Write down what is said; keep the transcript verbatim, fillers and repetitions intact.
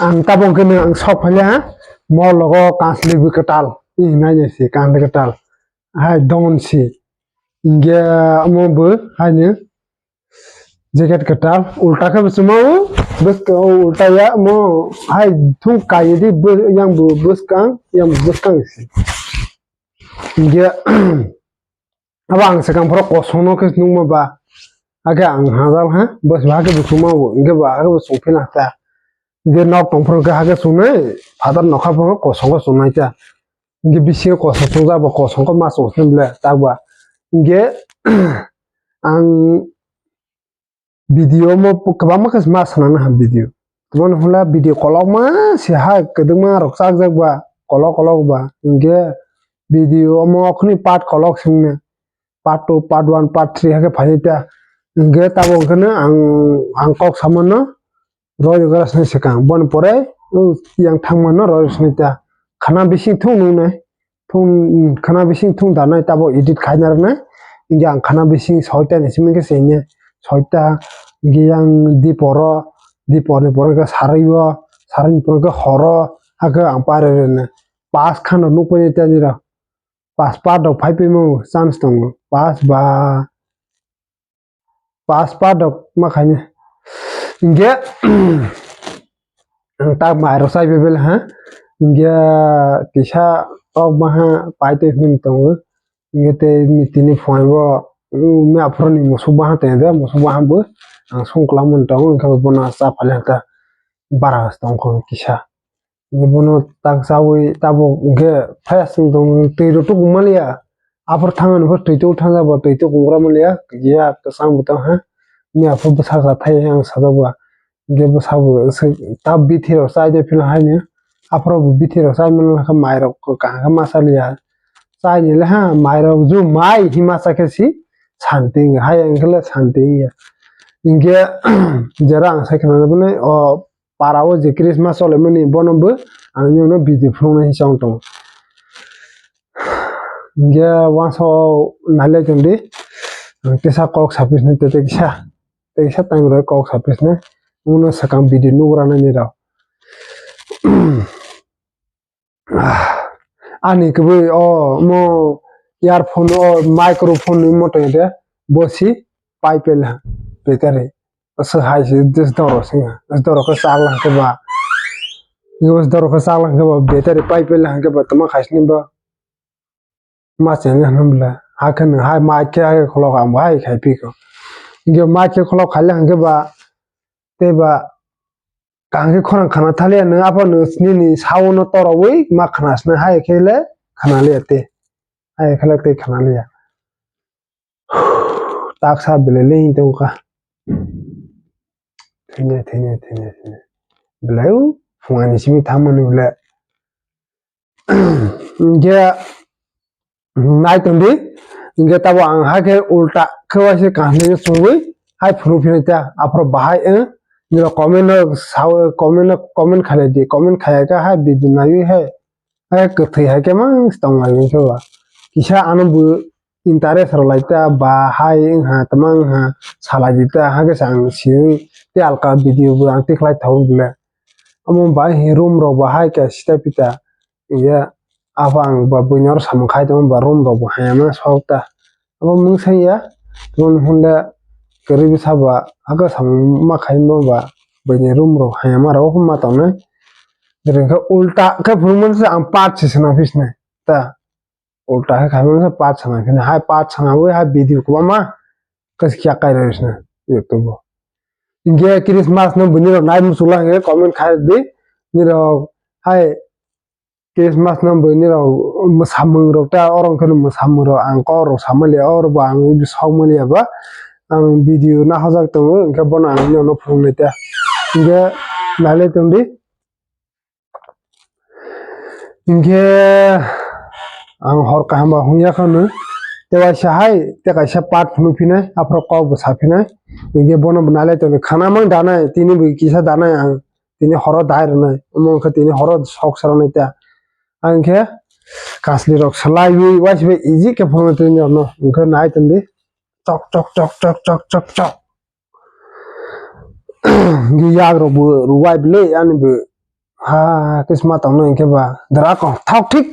Ang tabok khe ang sok phaile ha, mo logo kansli bo kwtal, hinai ni si kansli kwtal, hai don si, hinkhe omo bo haino jacket kwtal, ulta khe bo chuma o, bwskango ulta ya mo hai thung kai di, yang bo bwskang, yang bo bwskang si, hinkhe. Abo ang swkang phoro kosong no khe nukma ba, hakhe ang hajal ha, bwsba hakhe bo chuma o, hinkhe bo hakhe bo chungphi na ta. Hinkhe nok tong phoro khe hakhe chungnai, phatar nokha phoro kosongo chungnai ta. Hinkhe bisingo kosong chungjak bo kosong khe ma chungsini ble tak ba. Hinkhe ang video mo kwbangma khe ma swnamna ha video. Tamo hwnla video kolokma se ha kwdwkma rok chakjak ba kolok kolok ba. Hinkhe video omo okhni part kolok singna. Part two, part one, part three hakhe phaini ta. Hinkhe tabok hwnkhe ang, ang kok samano roi rwgwla sini swkang. Boni pore yang thangmano roi sini ta. Khana bising thung nungnai. Thung, khana bising thung danai tabo edit khaina rwnai. Hinkhe ang khana bising soita ni simi khe sini. Soita, hinkhe yang diporo, diporni pore khe sarwi o, sarwini pore khe horo, hakhe ang pare rwnai. Pas khano nukpani ta nira. Pas part rok phai phaima chance tongo. Pas ba, pas part rok ma khaina. Hinkhe ang tak mai rok chai bebel ha. Hinkhe kisa kok baha pai twi hwn tongo. Hinkhe tei tini phone bo, mm, me aphuru ni musuk baha tong de, musuk baha bo ang song kwlangma tongo, hinkhe bono cha phaile ta bara tongkho kisa. Hinkhe bono tak chawi tabuk hinkhe fresh wng tong, twi rok tubu maliya. Aphuru thangmani phuru twi tubu thangjak ba, twi tubu gra maliya. Ya kwchang bo tong ha. Miya phuru bwsa sa thai ang sajak ba. Hinkhe bwsa bo se ta bithi rok chai de phila haino. Aphuru bo bithi rok chai mano khe mai rok kaham khe ma cha liya. Chai ni le ha mai rok ju mai hima cha khe si santi wng hai wng khe le santi wng ya. Hinkhe jera ang sai khna bini o para o je Christmas chole mani bono bo ang nini no video phunuknai hinwi chong tongo. Hinkhe uansuk nailai tong di, ang kisa kok sapis nai tei kisa, tei kisa time rok kok sapis nai, nwng no swkang video nugra nai ni rok. Ani kwbui o mo earphone o microphone ni moto de bosi pai pela battery. Aswk hai se, just doro se, just doro khe chak lang khe ba, just doro khe chak lang khe ba, battery pai pela hwnkhe ba tamo khai sini ba ma cheng ya hwnwi bwle, hakhe nwng hai mic khe hai khulok ang bo hai khai phi kho, hinkhe mic khe khulok khai le hwnkhe ba tei ba kaham khe khorang khana thaliya nwng, aphano nini sound no torowi ma khna sini, hai khe le khana liya tei, hai khe le tei khana liya. Taksa belai le wng tong kha. Thwinai, thwinai, thwinai, thwinai. Belai o phunga ni simi thang mani belai. Hinkhe nai tong di. Hinkhe tabo ang hakhe ulta khe waisa kaham khe chumui hai phunuk philai ta. Aphuru bahai wng. Nirok comment no sao, comment no, comment khalai di. Comment khaya khe hai video naiwi hai. Hai kwthwi hai khe mang tong lai wngkhe ba. Kisa ano bo interest rw lai ta ba hai wngha tama wngha salai di ta, hakhe se ang siyui tei alka video bo ang tikhlai thago bole. Omo bai he room rok bo hai khe sita pita ya, abo ang ba buino oro samung khai tongma ba room rok bo hayama sok ta. Abo mungsa ya, tamo ni hwnle kwrwi bwsa ba hakhe samung ma khai ma ba buini room rok hayama rok ma tongnai. Hwnkhe ulta khe phunukmani se ang part se swnam phi sinai ta. Ulta khe khaimani se part sana phina, hai part sana wi hai video kwbangma khe kya kai rw sna YouTube o. Hinkhe Christmas no bini rok nai muchungla hinkhe comment khai di. Nirok hai Christmas no bini rok mwsamung rok ta oro wngkhe mwsamung rok ang kok rok sama liya, oro bo ang sok ma liya ba ang video nahajak tongo, hinkhe bono ang nini no phunuk nai ta. Hinkhe nailai tong di. Hinkhe ang hor kaham ba hung ya khano. Tei waisa hai tei kaisa part phunuk phinai, aphuru kok bo sa phinai. Hinkhe bono bo nailai tongdi khana mang danai, tini bo kisa danai ang. Tini horo dai rwnai. Omo wngkha tini horo sok sa rwnai ta. Ang khe kasli rok salai wi waisa bai easy khe phunuk tini rok no. Hinkhe nai tongdi. Chok, chok, chok. Ngi yak rok bo rwbai bwle ani bo Ha, kisma tongno hinkhe ba. Dara ko, thok thik.